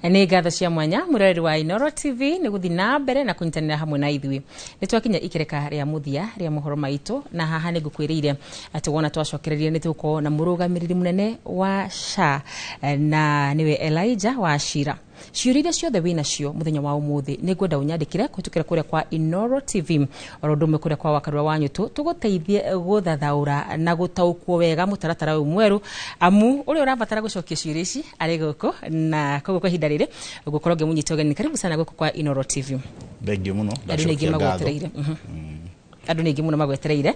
Nĩ ngatho cia mwanya mwĩroreri wa Inoro TV nĩ gũthiĩ na mbere na kũnyitanĩra hamwe na ithuĩ. Nĩ twakinya ikereka rĩa mũthia rĩa mohoro maitũ, na haha nĩ ngũkwĩrĩire atĩ wona twacokereria nĩ tũgũkorwo na mũrũgamĩrĩri mũnene wa SHA, na nĩwe Elijah Wachira. Ciũria iria ciothe wĩ nacio mũthenya wa ũmũthĩ nĩ ngwenda ũnyandĩkĩre kũhĩtũkĩra kũrĩa kwa Inoro TV, oro ũndũ ũmwe kũrĩa kwa Wakarura wa Nyũtũ, tũgũteithie gũthathaũra na gũtaũkwo wega mũtaratara ũyũ mwerũ, amu ũrĩa ũrabatara gũcokia ciũria ici arĩ gũkũ, na koguo kwa ihinda rĩrĩ ngũkorwo ngĩmũnyita ũgeni. Karibu sana gũkũ kwa Inoro TV. Thengiũ mũno. Andũ nĩ aingĩ ndacokia ngatho. Magwetereire. Andũ nĩ aingĩ mũno magwetereire,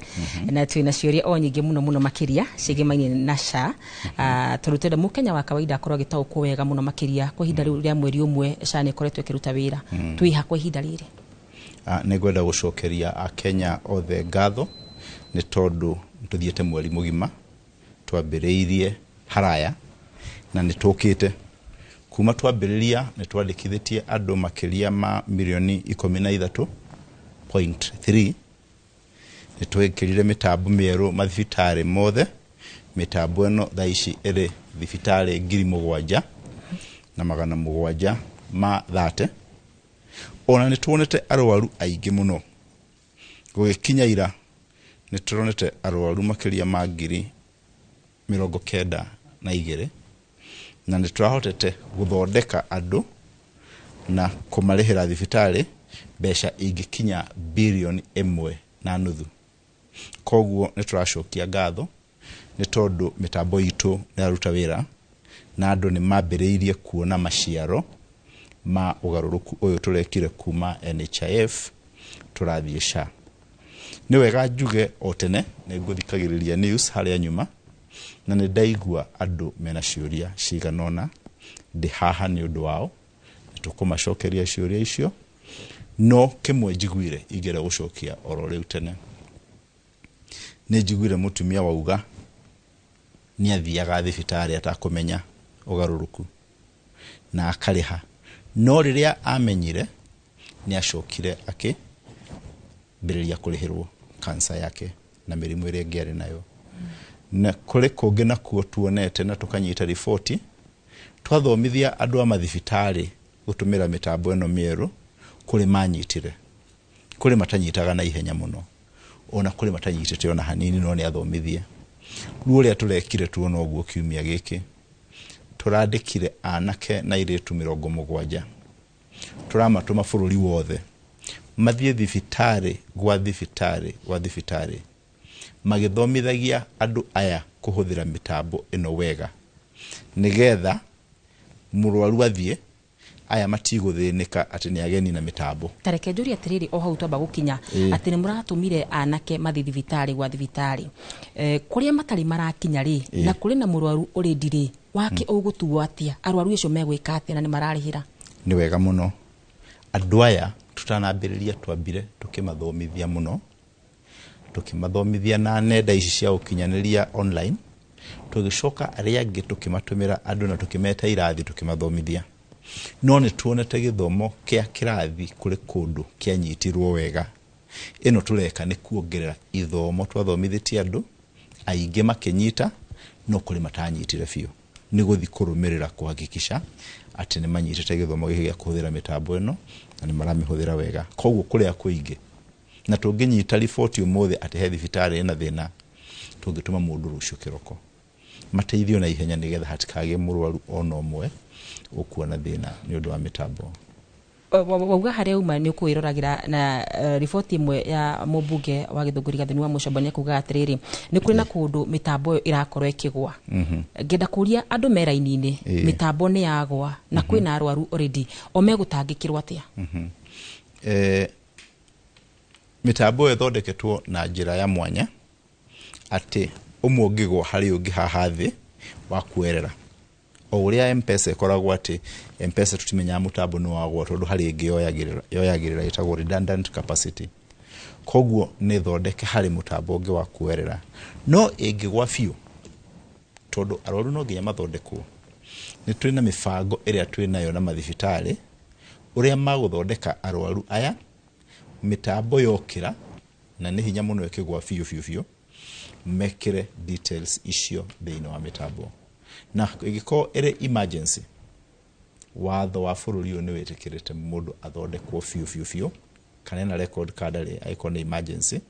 na twĩ na ciũria o nyingĩ mũno mũno makĩria ciĩgĩmainie na SHA. Tondũ twenda mũkenya wa kawaida akorwo agĩtaũkwo wega mũno makĩria kwa ihinda rĩu rĩa mweri ũmwe SHA nĩ ĩkoretwo ĩkĩruta wĩra. Twĩha kwa ihinda rĩrĩ? Nĩ ngwenda gũcokeria akenya othe ngatho nĩ tondũ tũthiĩte mweri mũgima, twambĩrĩirie haraya na nĩ tũkĩte. Kuma twambĩrĩria nĩ twandĩkithĩtie andũ makĩria ma mirioni 13.3. Nĩ twekĩrire mĩtambo mĩerũ mathibitarĩ mothe. Mĩtambo ĩno thaa ici ĩrĩ thibitarĩ 7,730. Ona nĩ tuonete arwaru aingĩ mũno. Gũgĩkinya ira nĩ tũronete arwaru makĩria ma 92,000, na nĩ tũrahotete gũthondeka andũ na kũmarĩhĩra thibitarĩ mbeca ingĩkinya 1.5 birioni. Koguo nĩ tũracokia ngatho nĩ tondũ mĩtambo itũ nĩ ĩraruta wĩra na andũ nĩ mambĩrĩirie kuona maciaro ma ũgarũrũku ũyũ tũrekire kuma NHIF tũrathiĩ SHA. Nĩ wega njuge o tene nĩ ngũthikagĩrĩria news harĩa nyuma na nĩ ndaigua andũ mena ciũria cigana ũna. Ndĩ haha nĩ ũndũ wao, nĩ tũkũmacokeria ciũria icio, no kĩmwe njiguire ingĩenda gũcokia oro rĩu tene, nĩ njiguire mũtumia wauga nĩ athiaga thibitarĩ atakũmenya ũgarũrũku na akarĩha, no rĩrĩa amenyire nĩ acokire akĩambĩrĩria kũrĩhĩrwo cancer yake na mĩrimũ ĩrĩa ĩngĩ arĩ nayo. Na kũrĩ kũngĩ nakuo tuonete na tũkanyita riboti, twathomithia andũ a mathibitarĩ gũtũmĩra mĩtambo ĩno mĩerũ, kũrĩ manyitire, kũrĩ matanyitaga na ihenya mũno, ona kũrĩ matanyitĩte ona hanini, no nĩ athomithie. Rĩu ũrĩa tũrekire tuona ũguo, kiumia gĩkĩ tũrandĩkire anake na airĩtu 70, tũramatũma bũrũri wothe mathiĩ thibitarĩ gwa thibitarĩ gwa thibitarĩ magĩthomithagia andũ aya kũhũthĩra mĩtambo ĩno wega, nĩgetha mũrwaru athiĩ aya matigũthĩnĩka atĩ nĩ ageni na mĩtambo. Tareke njũrie atĩrĩrĩ, o hau twamba gũkinya, atĩ nĩ mũratũmire anake mathiĩ thibitarĩ gwa thibitarĩ, kũrĩa matarĩ marakinya rĩ, na kũrĩ na mũrwaru ũrĩ ndirĩ wake, ũgũtuo atĩa? Arwaru acio megwĩka atĩa na nĩ mararĩhĩra? Nĩ wega mũno. Andũ aya tũtanambĩrĩria twambire tũkĩmathomithia mũno, tũkĩmathomithia na nenda ici cia ũkinyanĩria online, tũgĩcoka arĩa angĩ tũkĩmatũmĩra andũ na tũkĩmeta irathi tũkĩmathomithia. No nĩ tuonete gĩthomo kĩa kĩrathi kũrĩ kũndũ kĩanyitirwo wega. Ĩno tũreka nĩ kuongerera ithomo twathomithĩtie andũ aingĩ makĩnyita, no kũrĩ matanyitire biũ. Nĩ gũthi kũrũmĩrĩra kũhakikisha atĩ nĩ manyitĩte gĩthomo gĩkĩ gĩa kũhũthĩra mĩtambo ĩno na nĩ maramĩhũthĩra wega. Koguo kũrĩa kũingĩ na tũngĩnyita riboti ũmũthĩ atĩ he thibitarĩ ĩna thĩna, tũngĩtũma mũndũ rũciũ kĩroko mateithio na ihenya, nĩgetha hatikagĩe mũrwaru ona ũmwe ũkuona thĩna nĩ ũndũ wa mĩtambo. Wauga harĩa uma nĩ ũkwĩroragĩra na riboti ĩmwe ya mũmbunge wa Gĩthũngũri Gathoni wa Mũcomba nĩ akugaga atĩrĩrĩ, nĩ kũrĩ na kũndũ mĩtambo ĩyo ĩrakorwo ĩkĩgwa. Ngenda kũria andũ me raini-inĩ, mĩtambo nĩ yagwa na kwĩna arwaru already, o megũtangĩkĩrwo atĩa? Mĩtambo ĩyo ĩthondeketwo na njĩra ya mwanya atĩ ũmwe ũngĩgwa harĩ ũngĩ haha thĩ wa kuoerera, o ũrĩa M-Pesa ĩkoragwo, atĩ M-Pesa tũtimenyaga mũtambo nĩ wagwa tondũ harĩ ĩngĩ yoyagĩrĩra ĩtagwo redundant capacity. Koguo nĩ thondeke harĩ mũtambo ũngĩ wa kuoerera. No ĩngĩgwa biũ, tondũ arwaru no nginya mathondekwo, nĩ twĩ na mĩbango ĩrĩa twĩ nayo na mathibitarĩ ũrĩa magũthondeka arwaru aya mĩtambo yokĩra, na nĩ hinya mũno ĩkĩgwa biũ biũ biũ, mekĩre details icio thĩinĩ wa mĩtambo, na ĩngĩkorwo ĩrĩ emergency. Watho wa bũrũri ũyũ nĩ wĩtĩkĩrĩte mũndũ athondekwo biũ biũ biũ, kana ena record card rĩ, angĩkorwo nĩ emergency,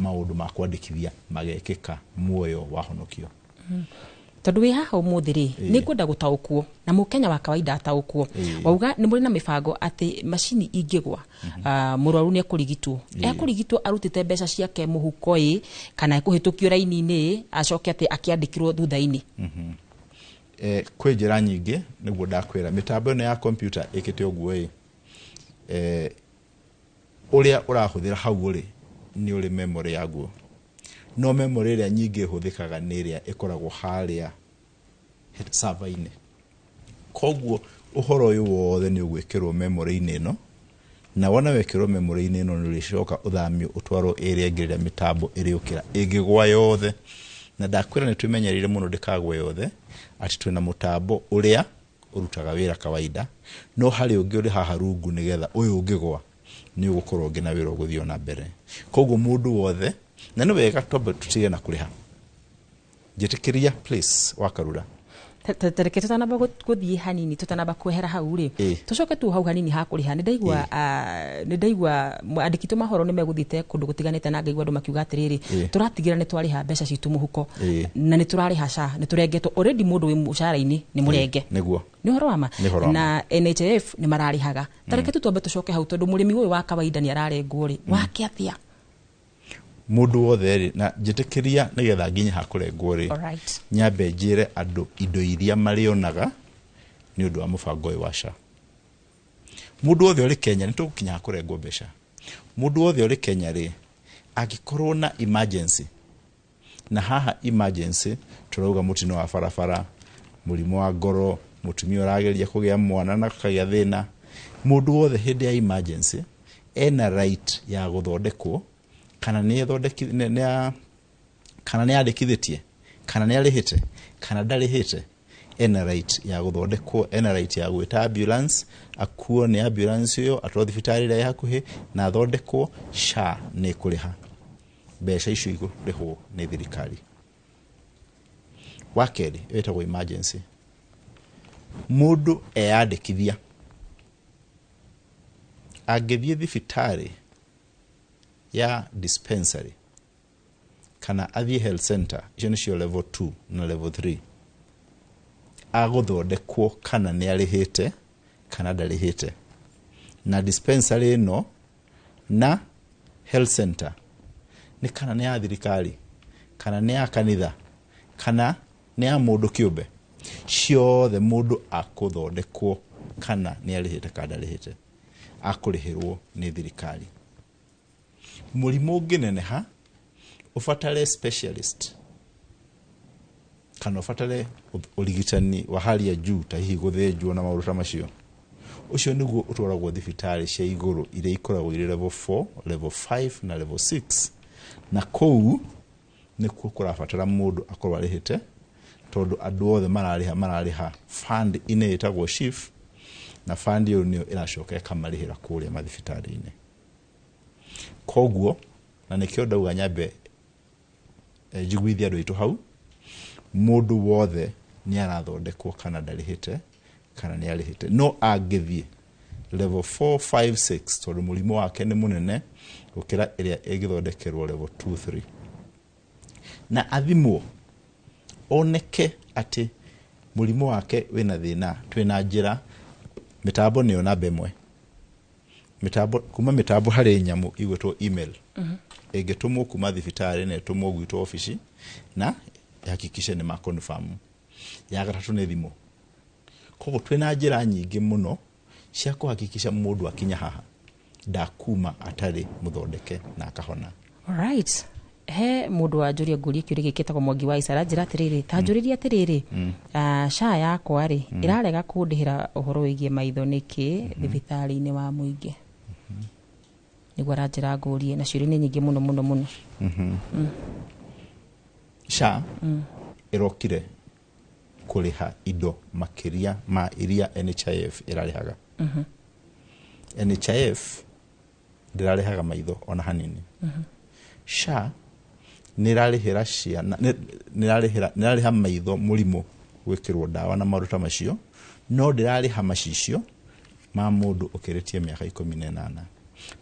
maũndũ ma kwandĩkithia magekĩka, muoyo wahonokio. Tondũ wĩ haha ũmũthĩ rĩ, nĩ ngwenda gũtaũkwo na mũkenya wa kawaida ataũkwo. Wauga nĩ mũrĩ na mĩbango atĩ macini ingĩgwa, mũrwaru nĩ ekũrigitwo, ekũrigitwo arutĩte mbeca ciake mũhuko ĩ, kana ekũhĩtũkio raini-inĩ ĩ, acoke atĩ akĩandĩkirwo thutha-inĩ? Kwĩ njĩra nyingĩ. Nĩguo ndakwĩra mĩtambo ĩno ya computer ĩkĩte ũguo ĩ, ũrĩa ũrahũthĩra hau ũrĩ nĩ ũrĩ memory yaguo, no memory ĩrĩa nyingĩ ĩhũthĩkaga nĩ ĩrĩa ĩkoragwo harĩa server-inĩ. Koguo ũhoro ũyũ wothe nĩ ũgwĩkĩrwo memory-inĩ ĩno, na wona wekĩrwo memory-inĩ ĩno, nĩ ũrĩcoka ũthamio ũtwarwo ĩrĩa ĩngĩ rĩrĩa mĩtambo ĩrĩũkĩra ĩngĩgwa yothe. Na ndakwĩra nĩ twĩmenyereire mũno ndĩkagwe yothe, atĩ twĩna mũtambo ũrĩa ũrutaga wĩra kawaida, no harĩ ũngĩ ũrĩ haha rungu, nĩgetha ũyũ ũngĩgwa nĩ ũgũkorwo ũngĩ na wĩra ũgũthiĩ ona mbere. Koguo mũndũ wothe, na nĩ wega twambe tũtige na kũrĩha, njĩtĩkĩria please, wakarura. Tareke tũtanamba gũthiĩ hanini, tũtanamba kwehera hau rĩ, tũcoke tu hau hanini ha kũrĩha. Nĩ ndaigua nĩ ndaigua andĩki tũ mahoro nĩ megũthiĩte kũndũ gũtiganĩte, na ngaigua andũ makiuga atĩrĩrĩ, tũratigĩra nĩ twarĩha mbeca citũ mũhuko, na nĩ tũrarĩha SHA, nĩ tũrengetwo already. Mũndũ wĩ mũcara-inĩ nĩ mũrenge. Nĩguo. Nĩ ũhoro wa ma? Nĩ ũhoro wa ma. Na NHIF nĩ mararĩhaga. Tareke tu twambe tũcoke hau, tondũ mũrĩmi ũyũ wa kawaida nĩ ararengwo rĩ, wake atĩa? Mũndũ wothe rĩ, na njĩtĩkĩria nĩgetha nginye ha kũrengwo rĩ, nyambe njĩre andũ indo iria marĩonaga nĩ ũndũ wa mũbango ũyũ wa SHA. Mũndũ wothe ũrĩ Kenya, nĩ tũgũkinya ha kũrengwo mbeca, mũndũ wothe ũrĩ Kenya rĩ, angĩkorwo na emergency, na haha emergency tũrauga mũtino wa barabara, mũrimũ wa ngoro, mũtumia ũrageria kũgĩa mwana na kagĩa thĩna, mũndũ wothe hĩndĩ ya emergency ena right ya gũthondekwo, kana nĩ kana nĩ andĩkithĩtie, kana nĩ arĩhĩte, kana ndarĩhĩte, ena right ya gũthondekwo, ena right ya gwĩta ambulance, akuo nĩ ambulance ĩyo atwarwo thibitarĩ ĩrĩa ĩ hakuhĩ na athondekwo. SHA nĩ ĩkũrĩha mbeca icio, igũrĩhwo nĩ thirikari. Wa kerĩ ĩtagwo emergency. Mũndũ eyandĩkithia, angĩthiĩ thibitarĩ ya dispensary kana athiĩ health center, icio nĩcio level 2 na level 3, agũthondekwo kana nĩ arĩhĩte kana ndarĩhĩte. Na dispensary ĩno na health center nĩ kana nĩ ya thirikari, kana nĩ ya kanitha, kana nĩ ya mũndũ kĩũmbe, ciothe mũndũ akũthondekwo kana nĩ arĩhĩte kana ndarĩhĩte, akũrĩhĩrwo nĩ thirikari. Mũrimũ ũngĩneneha ũbatare specialist kana ũbatare ũrigitani wa hali ya juu, ta hihi gũthĩnjwo na maũndũ ta macio, ũcio nĩguo ũtwaragwo thibitarĩ cia igũrũ iria ikoragwo irĩ level 4, level 5 na level 6, na kũu nĩkuo kũrabatara mũndũ akorwo arĩhĩte, tondũ andũ othe mararĩha, mararĩha fund inĩ ĩtagwo SHIF, na fund ĩyo nĩyo ĩracoka ĩkamarĩhĩra kũrĩa mathibitarĩ-inĩ. Koguo na nĩkĩo ndauga nyambe njiguithie andũ aitũ hau, mũndũ wothe nĩ arathondekwo kana ndarĩhĩte kana nĩ arĩhĩte, no angĩthiĩ level 4, 5, 6, tondũ mũrimũ wake nĩ mũnene gũkĩra ĩrĩa ĩngĩthondekerwo level 2, 3, na athimwo oneke atĩ mũrimũ wake wĩna thĩna, twĩna njĩra, mĩtambo nĩyo namba ĩmwe, mĩtambo kuma mĩtambo harĩ nyamũ igwĩtwo email ĩngĩtũmwo kuma thibitarĩ na ĩtũmwo gwitũ obici na hakikishe nĩ ma confirm. Ya gatatũ nĩ thimũ. Koguo twĩna njĩra nyingĩ mũno cia kũhakikisha mũndũ akinya haha ndakuma atarĩ mũthondeke na akahona. Alright. He mũndũ wanjũria ngũrie kĩũria gĩkĩ, ĩtagwo Mwangi wa Icara, njĩra atĩrĩrĩ, ta njũrĩrie atĩrĩrĩ, SHA yakwa rĩ, ĩrarega kũndĩhĩra ũhoro wĩgiĩ maitho nĩkĩ thibitarĩ-inĩ wa mũingĩ? Nĩguo aranjĩra ngũrie, na ciũria nĩ nyingĩ mũno mũno mũno. SHA ĩrokire kũrĩha indo makĩria ma iria NHIF ĩrarĩhaga. NHIF ndĩrarĩhaga maitho ona hanini. SHA nĩ ĩrarĩhĩra ciana, nĩ ĩrarĩha maitho, mũrimũ gwĩkĩrwo ndawa na maũndũ ta macio, No ndĩrarĩha macicio ma mũndũ ũkĩrĩtie mĩaka 18.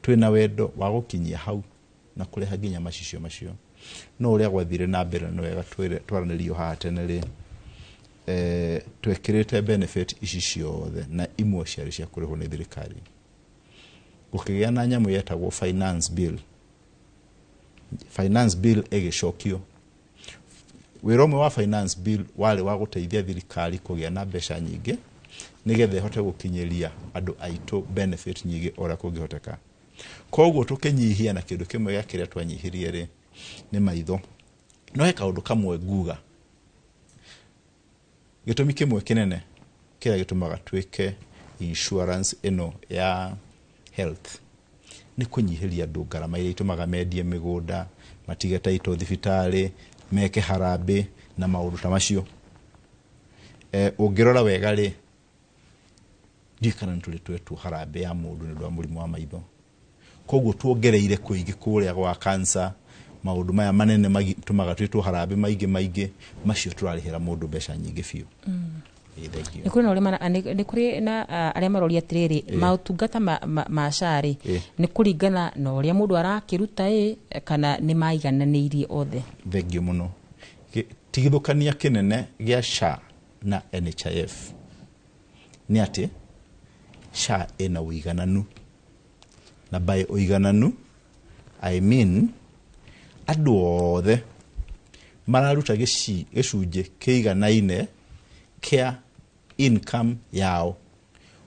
Twĩna wendo wa gũkinyia hau na kũrĩha nginya macicio macio. No ũrĩa gwathire na mbere nĩ wega twaranĩrio haha tene rĩ, twekĩrĩte benefit ici ciothe na imwe ciarĩ cia kũrĩhwo nĩ thirikari. Gũkĩgĩa na nyamũ yetagwo finance bill. Finance bill ĩgĩcokio. Wĩra ũmwe wa finance bill warĩ wa gũteithia thirikari kũgĩa na mbeca nyingĩ nĩgetha ĩhote gũkinyĩria andũ aitũ benefit nyingĩ ũrĩa kũngĩhoteka. Koguo tũkĩnyihia, na kĩndũ kĩmwe gĩa kĩrĩa twanyihirie rĩ nĩ maitho. No he kaũndũ kamwe nguga, gĩtũmi kĩmwe kĩnene kĩrĩa gĩtũmaga twĩke insurance ĩno ya health nĩ kũnyihĩria andũ ngarama iria itũmaga mendie mĩgũnda, matige taito thibitarĩ, meke harambĩ na maũndũ ta macio. Ũngĩrora wega rĩ, ndiũĩ kana nĩ tũrĩ twetwo harambĩ ya mũndũ nĩ ũndũ wa mũrimũ wa maitho. Koguo tuongereire kũingĩ kũrĩa gwa cancer, maũndũ maya manene matũmaga twĩtwo harambĩ maingĩ maingĩ, macio tũrarĩhĩra mũndũ mbeca nyingĩ biũ. Ĩĩ, thank you. Nĩ kũrĩ na ũrĩa nĩ kũrĩ na arĩa maroria atĩrĩrĩ, maũtungata ma SHA rĩ, nĩ kũringana na ũrĩa mũndũ arakĩruta ĩ kana nĩ maigananĩirie othe? Thengiũ mũno. Tigithũkania kĩnene gĩa SHA na NHIF nĩ atĩ SHA ĩna ũigananu, na by ũigananu I mean andũ othe mararuta gĩcunjĩ kĩiganaine kĩa income yao.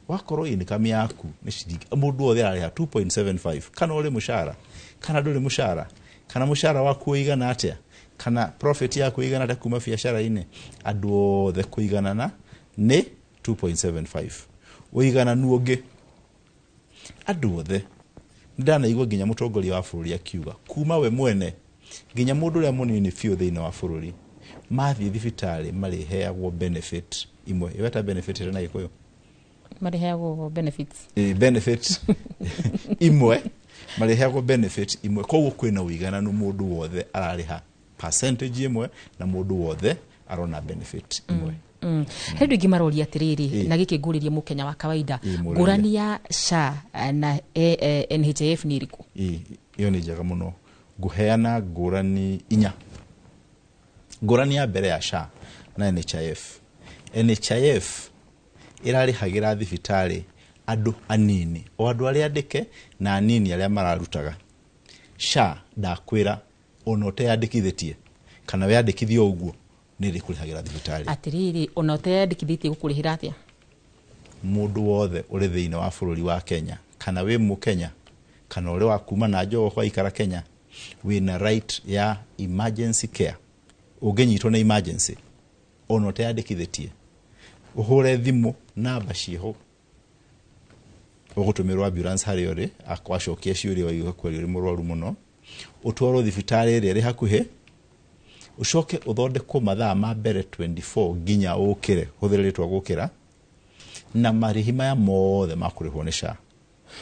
Wakorwo income yaku nĩ ciringi, mũndũ wothe ararĩha 2.75, kana ũrĩ mũcara kana ndũrĩ mũcara, kana mũcara waku ũigana atĩa, kana profit yaku ĩigana atĩa kuma biacara-inĩ, andũ othe kũiganana nĩ 2.75. Ũigananu ũngĩ, andũ othe, ndanaigua nginya mũtongoria wa bũrũri akiuga kuma we mwene nginya mũndũ ũrĩa mũnini biũ thĩinĩ wa bũrũri mathiĩ thibitarĩ marĩheagwo benefit imwe. Ĩweta benefit ĩrĩ na Gĩkũyũ? Marĩheagwo benefits. Benefit imwe, marĩheagwo benefit imwe. Koguo kwĩna ũigananu, mũndũ wothe ararĩha percentage ĩmwe na mũndũ wothe arona benefit imwe. He andũ aingĩ maroria atĩrĩrĩ, na gĩkĩ ngũrĩrie mũkenya wa kawaida, Ĩ, mũrĩrie. Ngũrani ya SHA na NHIF nĩ ĩrĩkũ? Ĩ, ĩyo nĩ njega mũno. Ngũheana ngũrani inya. Ngũrani ya mbere ya SHA na NHIF, NHIF ĩrarĩhagĩra thibitarĩ andũ anini, o andũ arĩa andĩke na anini arĩa mararutaga. SHA, ndakwĩra, ona ũteyandĩkithĩtie kana weyandĩkithie o ũguo, nĩ ĩrĩkũrĩhagĩra thibitarĩ. Atĩrĩrĩ, ona ũteyandĩkithĩtie gũkũrĩhĩra atĩa? Mũndũ wothe ũrĩ thĩinĩ wa bũrũri wa Kenya, kana wĩ mũkenya kana ũrĩ wa kuma na njogo waikara Kenya, wĩna right ya emergency care. Ũngĩnyitwo nĩ emergency, ona ũteyandĩkithĩtie, ũhũre thimũ, namba ciĩho, ũgũtũmĩrwo ambulance harĩa ũrĩ, akwacokia ciũria, waigua kweri ũrĩ mũrwaru mũno, ũtwarwo thibitarĩ ĩrĩa ĩrĩ hakuhĩ, ũcoke ũthondekwo mathaa ma mbere 24 nginya ũkĩre, hũthĩre rĩtwa gũkĩra, na marĩhi maya mothe makũrĩhwo nĩ SHA.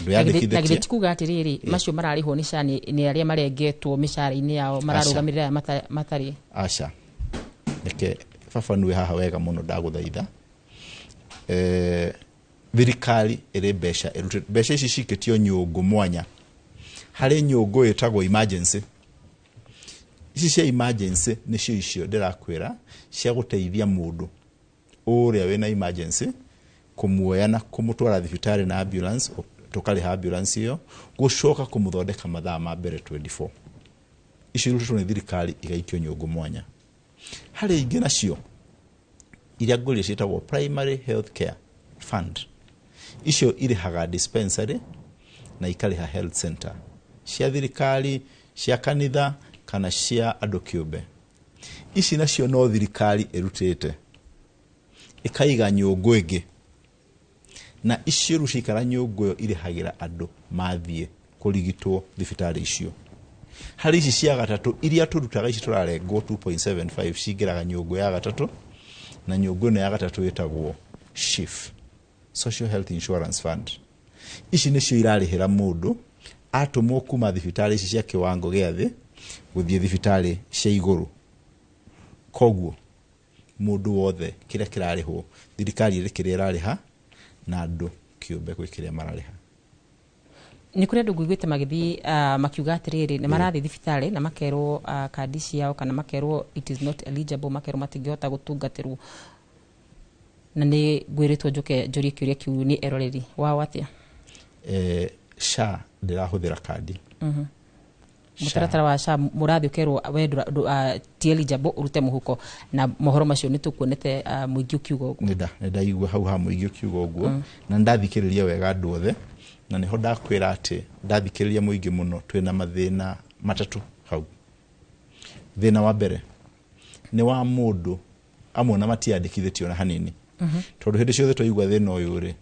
Na githĩ ti kuga atĩrĩrĩ, macio mararĩhwo nĩ SHA nĩ arĩa marengetwo mĩcara-inĩ yao, mararũgamĩrĩra aya matarĩ? Aca, reke babanue haha wega mũno, ndagũthaitha. Thirikari ĩrĩ mbeca ĩrutĩte, mbeca ici cikĩtio nyũngũ mwanya. Harĩ nyũngũ ĩtagwo emergency. Ici cia emergency nĩcio icio ndĩrakwĩra cia gũteithia mũndũ ũrĩa wĩna emergency, kũmuoya na kũmũtwara thibitarĩ na ambulance, tũkarĩha ambulance ĩyo, gũcoka kũmũthondeka mathaa ma mbere 24. Icio irutĩtwo nĩ thirikari igaikio nyũngũ mwanya. Harĩ ingĩ nacio iria ngũrĩ ciĩtagwo primary health care fund. Icio irĩhaga dispensary na ikarĩha health center cia thirikari, cia kanitha kana cia andũ kĩũmbe. Ici nacio no thirikari ĩrutĩte ĩkaiga nyũngũ ĩngĩ, na icio rĩu ciaikara nyũngũ ĩyo irĩhagĩra andũ mathiĩ kũrigitwo thibitarĩ icio. Harĩ ici cia gatatũ iria tũrutaga, ici tũrarengwo 2.75, cingĩraga nyũngũ ya gatatũ, na nyũngũ ĩno ya gatatũ ĩtagwo SHIF, Social Health Insurance Fund. Ici nĩcio irarĩhĩra mũndũ atũmwo kuma thibitarĩ ici cia kĩwango gĩa thĩ gũthiĩ thibitarĩ cia igũrũ. Koguo Mũndũ wothe kĩrĩa kĩrarĩhwo, thirikari ĩrĩ kĩrĩa ĩrarĩha na andũ kĩũmbe gwĩ kĩrĩa mararĩha. Nĩ kũrĩ andũ nguiguĩte magĩthiĩ makiuga atĩrĩrĩ, nĩ marathiĩ thibitarĩ na makerwo kandi ciao, kana makerwo it is not eligible, makerwo matingĩhota gũtungatĩrwo, na nĩ ngwĩrĩtwo njoke njũrie kĩũria kĩu nĩ eroreri wao atĩa. SHA ndĩrahũthĩra kandi. Mũtaratara wa SHA mũrathiĩ ũkerwo we ti eligible, ũrute mũhuko, na mohoro macio nĩ tũkuonete mũingĩ ũkiuga ũguo. Nĩ ndaigua hau ha mũingĩ ũkiuga ũguo, na nĩndathikĩrĩria wega andũ othe, na nĩho ndakwĩra atĩ ndathikĩrĩria mũingĩ mũno, twĩna mathĩna matatũ hau. Thĩna wa mbere nĩ wa mũndũ amwe na matiandĩkithĩtio ona hanini, tondũ hĩndĩ ciothe twaigua thĩna ũyũ rĩ,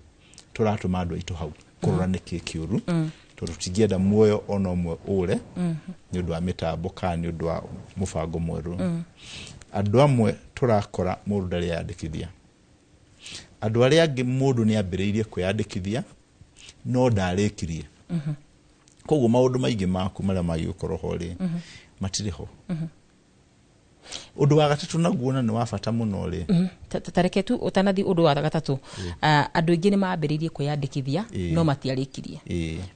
tũratũma andũ aitũ hau kũrora nĩkĩ kĩũru, tondũ tũtingĩenda muoyo ona ũmwe ũre nĩ ũndũ wa mĩtambo kana nĩ ũndũ wa mũbango mwerũ. Andũ amwe tũrakora mũndũ ndarĩ eyandĩkithia, andũ arĩa angĩ mũndũ nĩ ambĩrĩirie kwĩyandĩkithia no ndarĩkirie, koguo maũndũ maingĩ maku marĩa magĩrĩirwo gũkorwo ho rĩ, matirĩ ho. Ũndũ wa gatatũ naguo na nĩ wa bata mũno rĩ, Ta reke tu ũtanathiĩ ũndũ wa gatatũ, andũ aingĩ nĩ mambĩrĩirie kwĩyandĩkithia no matiarĩkirie.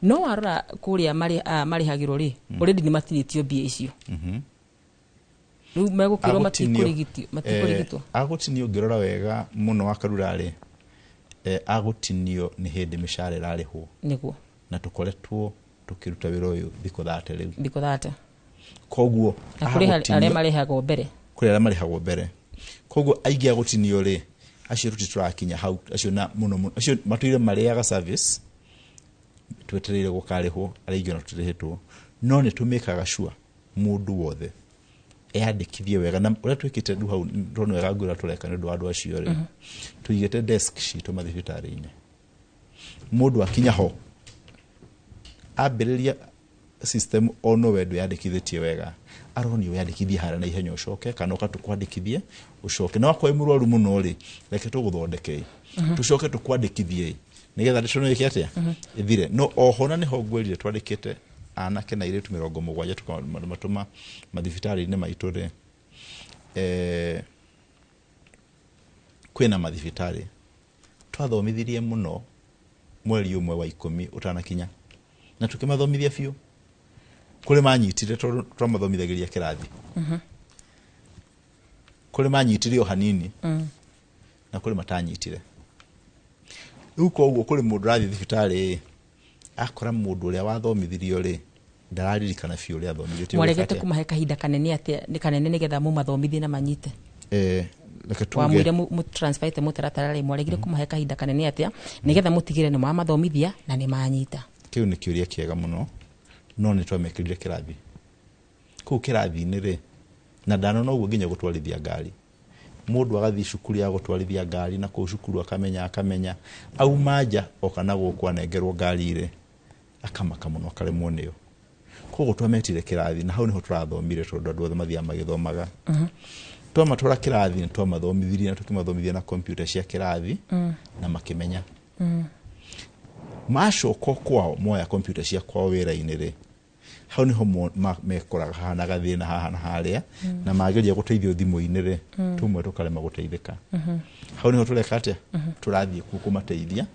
No warora kũrĩa marĩhagĩrwo rĩ, already nĩ matinĩtio mbia icio, rĩu megũkĩrwo matikũrigitwo. Agũtinio ũngĩrora wega mũno wa Karura rĩ, agũtinio nĩ hĩndĩ mĩcara ĩrarĩhwo. Na tũkoretwo tũkĩruta wĩra ũyũ thikũ 30 rĩu. Thikũ 30. Koguo Na kũrĩ arĩa marĩhagwo mbere. Kũrĩ arĩa marĩhagwo mbere, koguo aingĩ agũtinio rĩ, acio tũti tũrakinya hau, acio na mũno mũno acio matũire marĩaga service twetereire gũkarĩhwo, arĩa aingĩ ona tũtirĩhĩtwo, no nĩ tũmĩkaga sure mũndũ wothe eyandĩkithie wega. Na ũrĩa twĩkĩte rĩu hau, ndona wega ngwĩra tũreka nĩ ũndũ wa andũ acio rĩ, tũigĩte desk citũ mathibitarĩ-inĩ, mũndũ akinya ho ambĩrĩria system ono we ndwĩyandĩkithĩtie wega, aronio wĩyandĩkithie harĩa na ihenya ũcoke, kana ũka tũkwandĩkithie ũcoke, na wakorwo wĩ mũrwaru mũno rĩ, reke tũgũthondeke tũcoke tũkwandĩkithie nĩgetha ndeto ĩke atĩa ĩthire. No oho na nĩho ngwĩrire twandĩkĩte anake na airĩtu 70 tũkamatũma mathibitarĩ-inĩ maitũ rĩ, kwĩna mathibitarĩ twathomithirie mũno mweri ũmwe wa 10 ũtanakinya, na tũkĩmathomithia biũ, kũrĩ manyitire tondũ twamathomithagĩria kĩrathi, kũrĩ manyitire o hanini, na kũrĩ matanyitire. Rĩu koguo kũrĩ mũndũ ũrathiĩ thibitarĩ akora mũndũ ũrĩa wathomithirio rĩ, ndararirikana biũ ũrĩa athomithĩtio. Mwaregete kũmahe kahinda kanene atĩa nĩ kanene nĩgetha mũmathomithie na manyite? Reke tuge wamwĩre mũtransferĩte mũtaratara rĩ, mwaregire kũmahe kahinda kanene atĩa nĩgetha mũtigĩre nĩ mwamathomithia na nĩ manyita? Kĩu nĩ kĩũria kĩega mũno, no nĩ twamekĩrire kĩrathi kũu kĩrathi-inĩ rĩ, na ndanona ũguo nginya gũtwarithia ngari, mũndũ agathiĩ cukuru ya gũtwarithia ngari, na kũu cukuru akamenya auma nja oka na gũkũ anengerwo ngari rĩ, akamaka mũno akaremwo nĩyo. Koguo twametire kĩrathi na hau nĩho tũrathomire, tondũ andũ othe mathiaga magĩthomaga. Twamatwara kĩrathi nĩ twamathomithirie na tũkĩmathomithia na kompyuta cia kĩrathi na makĩmenya. Macoka kwao moya kompyuta cia kwao wĩra-inĩ rĩ, hau nĩho mekoraga hahana gathĩna haha na harĩa, na mageria gũteithio thimũ-inĩ rĩ, tumwe tũkarema gũteithĩka. Hau nĩho tũreka atĩa, tũrathiĩ kuo kũmateithia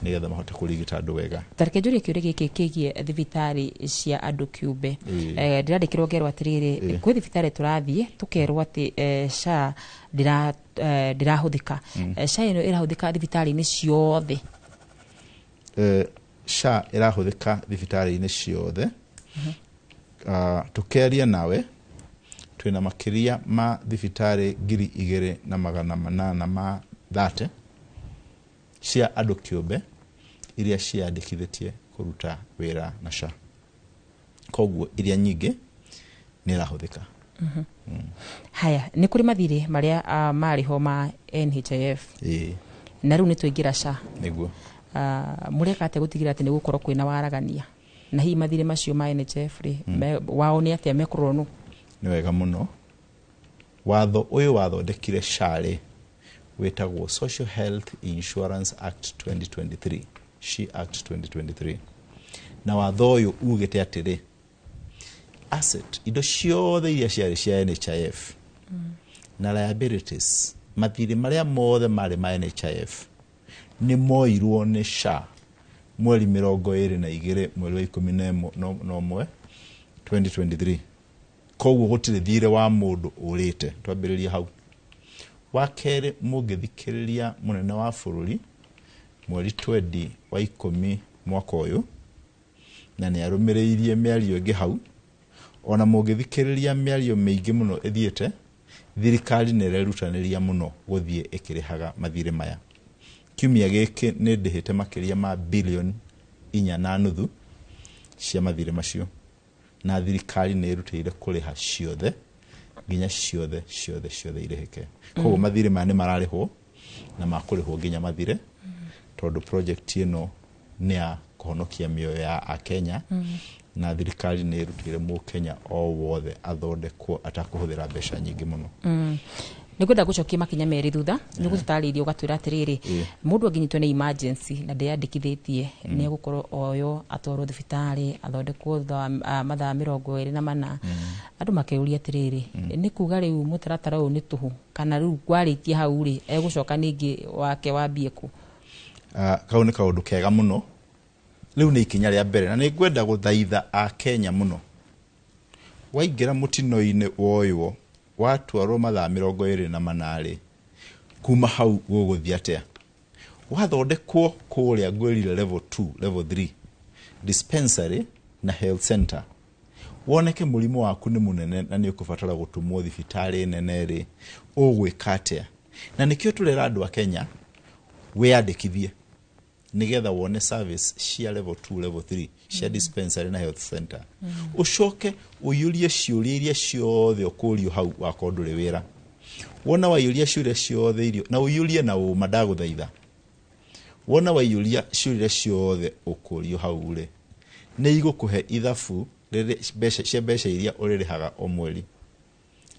nĩgetha mahote kũrigita andũ wega. Tareke njũrie kĩũria gĩkĩ kĩgiĩ thibitarĩ cia andũ kĩũmbe. Ndĩrandĩkĩrwo ngerwo atĩrĩrĩ, kwĩ thibitarĩ tũrathiĩ tũkerwo atĩ SHA ndĩrahũthĩka. SHA ĩno ĩrahũthĩka thibitarĩ-inĩ ciothe? SHA ĩrahũthĩka thibitarĩ-inĩ ciothe. Tũkĩaria nawe twĩna makĩria ma thibitarĩ 2830 cia andũ kĩũmbe iria ciandĩkithĩtie kũruta wĩra na SHA, koguo iria nyingĩ nĩ ĩrahũthĩka. Haya, nĩ kũrĩ mathirĩ marĩa marĩ ho ma NHIF, na rĩu nĩ twaingĩra SHA. Nĩguo. Mũreka atĩa gũtigĩrĩra atĩ nĩ gũkorwo kwĩna waragania, na hihi mathirĩ macio ma NHIF rĩ, wao nĩ atĩa mekũrorwo nũ? Nĩ wega mũno. Watho ũyũ wathondekire SHA rĩ, wĩtagwo Social Health Insurance Act 2023, SHI Act 2023, na watho ũyũ ugĩte atĩrĩ, asset, indo ciothe iria ciarĩ cia NHIF na liabilities Mathirĩ marĩa mothe marĩ ma NHIF nĩ moirwo nĩ SHA mweri 22 mweri wa 11 2023. Koguo gũtirĩ thirĩ wa mũndũ ũrĩte. Twambĩrĩrie hau. Wa kerĩ, mũngĩthikĩrĩria mũnene wa bũrũri mweri 20 wa 10 mwaka ũyũ, na nĩ arũmĩrĩirie mĩario ĩngĩ hau, ona mũngĩthikĩrĩria mĩario mĩingĩ mũno ĩthiĩte, thirikari nĩ ĩrerutanĩria mũno gũthiĩ ĩkĩrĩhaga mathirĩ maya. Kiumia gĩkĩ nĩ ndĩhĩte makĩria ma bilioni 4.5 cia mathirĩ macio, na thirikari nĩ ĩrutĩire kũrĩha ciothe nginya ciothe ciothe ciothe irĩhĩke. Koguo mathirĩ maya nĩ mararĩhwo na makũrĩhwo nginya mathire, tondũ project ĩno nĩ ya kũhonokia mĩoyo ya Akenya, na thirikari nĩ ĩrutĩire mũkenya o wothe athondekwo atakũhũthĩra mbeca nyingĩ mũno. Nĩ ngwenda gũcokia makinya merĩ thutha. Nĩ gũtũtarĩirie ũgatwĩra atĩrĩrĩ, mũndũ angĩnyitwo nĩ emergency na ndeyandĩkithĩtie, nĩ egũkorwo oyo atwarwo thibitarĩ athondekwo thutha wa mathaa 24. Andũ makeyũria atĩrĩrĩ, nĩ kuga rĩu mũtaratara ũyũ nĩ tũhũ, kana rĩu warĩkia hau rĩ, egũcoka ningĩ wake wambie kũ? Kau nĩ kaũndũ kega mũno. Rĩu nĩ ikinya rĩa mbere, na nĩ ngwenda gũthaitha Akenya mũno. Waingĩra mũtino-inĩ woywo, watwarwo mathaa 24 rĩ, kuma hau gũgũthiĩ atĩa? Wathondekwo kũrĩa ngwĩrire level 2, level 3 dispensary na health center, woneke mũrimũ waku nĩ mũnene na nĩ ũkũbatara gũtũmwo thibitarĩ nene rĩ, ũgwĩka atĩa? Na nĩkĩo tũrera andũ a Kenya wĩyandĩkithie nigetha wone service cia level 2, level 3 cia dispensary na health center, ucoke ũiyũrie ciũria iria ciothe ũkũrio hau wakorwo ndũrĩ wĩra. Wona waiyũria ciũria ciothe irio na ũiyũrie na ũma, ndagũthaitha, wona waiyũria ciũria ciothe ũkũrio hau rĩ, nĩ igũkũhe ithabu rĩrĩ mbeca cia mbeca iria ũrĩrĩhaga o mweri.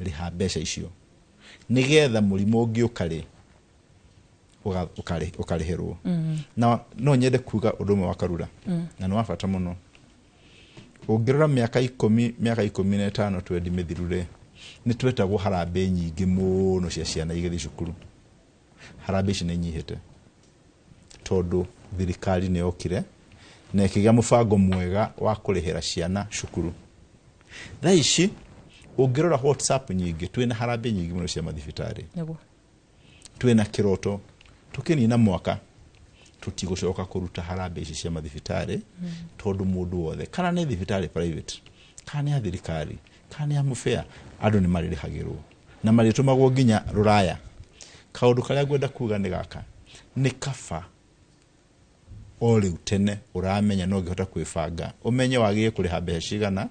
Rĩha mbeca icio nĩgetha mũrimũ ũngĩũka rĩ, ũkarĩhĩrwo. Na no nyende kuga ũndũ ũmwe wa Karura, na nĩ wa bata mũno. Ũngĩrora mĩaka 10, mĩaka 15 twendi mĩthiru rĩ, nĩ twetagwo harambĩ nyingĩ mũno cia ciana igĩthiĩ cukuru. Harambĩ ici nĩ inyihĩte tondũ thirikari nĩ yokire na ĩkĩgĩa mũbango mwega wa kũrĩhĩra ciana cukuru. Thaa ici ũngĩrora WhatsApp nyingĩ, twĩna harambĩ nyingĩ mũno cia mathibitarĩ. Twĩna kĩroto tũkĩnina mwaka tũtigũcoka kũruta harambĩ ici cia mathibitarĩ, tondũ mũndũ wothe, kana nĩ thibitarĩ private, kana nĩ ya thirikari, kana nĩ ya mũbĩa, andũ nĩ marĩrĩhagĩrwo na marĩtũmagwo nginya rũraya. Kaũndũ karĩa ngwenda kuga nĩ gaka: nĩ kaba o rĩu tene ũramenya no ũngĩhota kwĩbanga, ũmenye wagĩrĩire kũrĩha mbeca cigana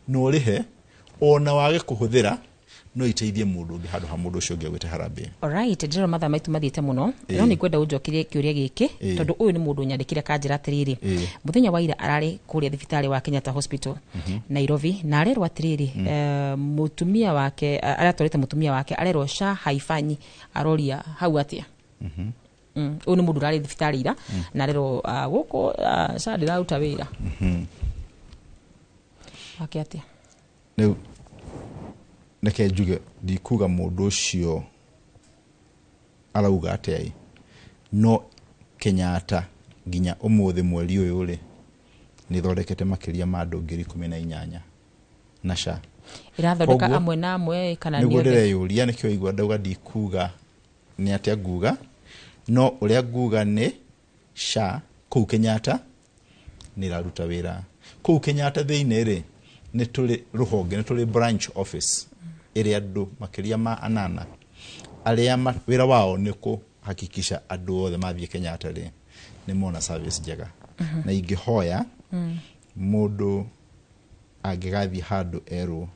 na ũrĩhe, ona wage kũhũthĩra no iteithie mũndũ ũngĩ handũ ha mũndũ ũcio ũngĩ agwĩte harambĩ. Alright, ndĩrona mathaa maitũ mathiĩte mũno, no nĩ ngwenda ũnjokerie kĩũria gĩkĩ, tondũ ũyũ nĩ mũndũ ũnyandĩkire kanjĩra atĩrĩrĩ, mũthenya wa ira ararĩ kũrĩa thibitarĩ wa Kenyatta Hospital Nairobi, na arerwo atĩrĩrĩ, mũtumia wake, aratwarĩte mũtumia wake, arerwo SHA haifanyi. Aroria hau atĩa? Ũyũ nĩ mũndũ ũrarĩ thibitarĩ ira na arerwo gũkũ SHA ndĩraruta wĩra wake atĩa? Rĩu reke njuge, ndikuga mũndũ ũcio arauga atĩa ĩ, no Kenyatta nginya ũmũthĩ mweri ũyũ rĩ, nĩ ĩthondekete makĩria ma andũ 18,000 na SHA. Ĩrathondeka amwe na amwe kana nĩguo nĩ othe? Ndĩreyũria nĩkĩo igua ndauga ndikuga nĩ atĩa nguga, no ũrĩa nguga nĩ SHA kũu Kenyatta nĩ ĩraruta wĩra. Kũu Kenyatta thĩinĩ rĩ, nĩ tũrĩ rũhonge, nĩ tũrĩ branch office ĩrĩa andũ makĩria ma anana arĩa wĩra wao nĩ kũhakikisha andũ othe mathiĩ Kenyatta rĩ, nĩ mona service njega. Na ingĩhoya mũndũ angĩgathiĩ handũ erwo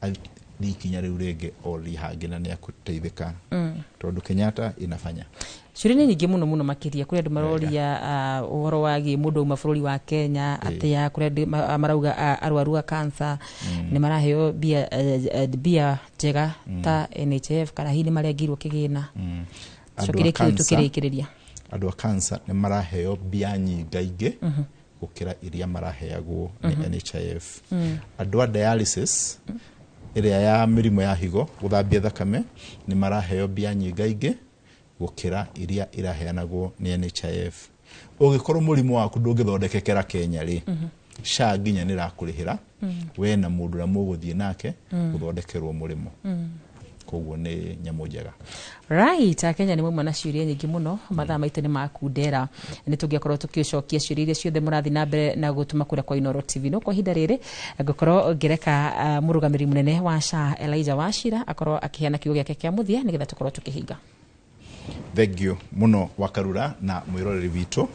athiĩ ikinya rĩu rĩngĩ orie hangĩ na nĩ akũteithĩka, tondũ Kenyatta inafanya. Ciũria nĩ nyingĩ mũno mũno makĩria. Kũrĩ andũ maroria ũhoro wagiĩ mũndũ auma bũrũri wa Kenya atĩa. Kũrĩ andũ marauga arwaru a cancer nĩ maraheo mbia njega ta NHIF, kana hihi nĩ marengirwo kĩgĩna? Andũ a Cokeria kĩu tũkĩrĩkĩrĩria. Andũ a cancer nĩ maraheo mbia nyingaingĩ gũkĩra iria maraheagwo nĩ NHIF. Andũ a dialysis Ĩrĩa ya mĩrimũ ya higo gũthambia thakame nĩ maraheo mbia nyingaingĩ gũkĩra iria iraheanagwo nĩ NHIF. Ũngĩkorwo mũrimũ waku ndũngĩthondekekera Kenya rĩ, SHA nginya nĩ ĩrakũrĩhĩra we na mũndũ ũrĩa mũgũthiĩ nake gũthondekerwo mũrĩmo. Koguo nĩ nyamũ njega. Right, Akenya nĩ mauma na ciũria nyingĩ mũno. Mathaa maitũ nĩ makundera, nĩ tũngĩakorwo tũkĩcokia ciũria iria ciothe mũrathiĩ na mbere na gũtũma kũrĩa kwa Inooro TV, no kwa ihinda rĩrĩ ngũkorwo ngĩreka mũrũgamĩrĩri mũnene wa SHA Elijah Wachira akorwo akĩheana kiugo gĩake kĩa mũthia nĩgetha tũkorwo tũkĩhinga. Thank you mũno Wakarura na mwĩroreri witũ.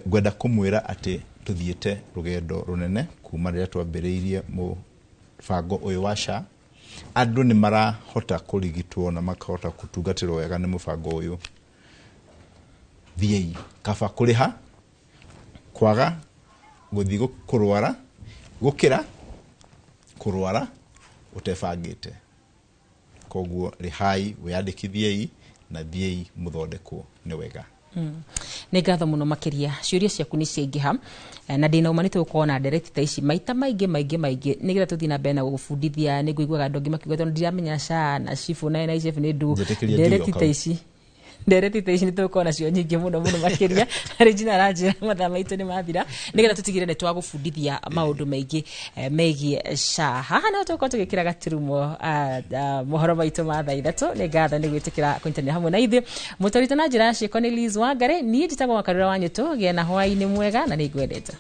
Ngwenda kũmwĩra atĩ tũthiĩte rũgendo rũnene kuma rĩrĩa twambĩrĩirie mũbango ũyũ wa SHA. Andũ nĩ marahota kũrigitwo na makahota gũtungatĩrwo wega nĩ mũbango ũyũ. Thiĩi, kaba kũrĩha kwaga gũthiĩ kũrwara gũkĩra kũrwara ũtebangĩte. Koguo rĩhai, wĩyandĩkithiei na thiĩi mũthondekwo nĩ wega. Nĩ ngatho mũno makĩria. Ciũria ciaku nĩ ciaingĩha na ndĩna ũma nĩ tũgũkorwo na ndereti ta ici maita maingĩ maingĩ maingĩ nĩgetha tũthiĩ na mbere na gũgũbundithia. Nĩ ngũiguaga andũ angĩ makiuga tondũ ndiramenya SHA na SHIF na NHIF nĩ ndu. Njĩtĩkĩria njuge Ndereti o ta kau. ici, ndereti ta ici nĩ tũgũkorwo nacio nyingĩ mũno mũno makĩria. Regina aranjĩra mathaa maitũ nĩ mathira, nĩgetha tũtigĩre nĩ twagũbundithia maũndũ maingĩ megiĩ SHA. Haha no tũgũkorwo tũgĩkĩra gaturumo mohoro maitũ ma thaa 3. Nĩ ngatho nĩ gwĩtĩkĩra kũnyitanĩra hamwe na ithuĩ. Mũtwarito na njĩra ya ciĩko nĩ Liz Wangari. Niĩ njĩtagwo Wakarura wa Nyũtũ. Gĩa na hwaĩ-inĩ mwega na nĩ ngwendete.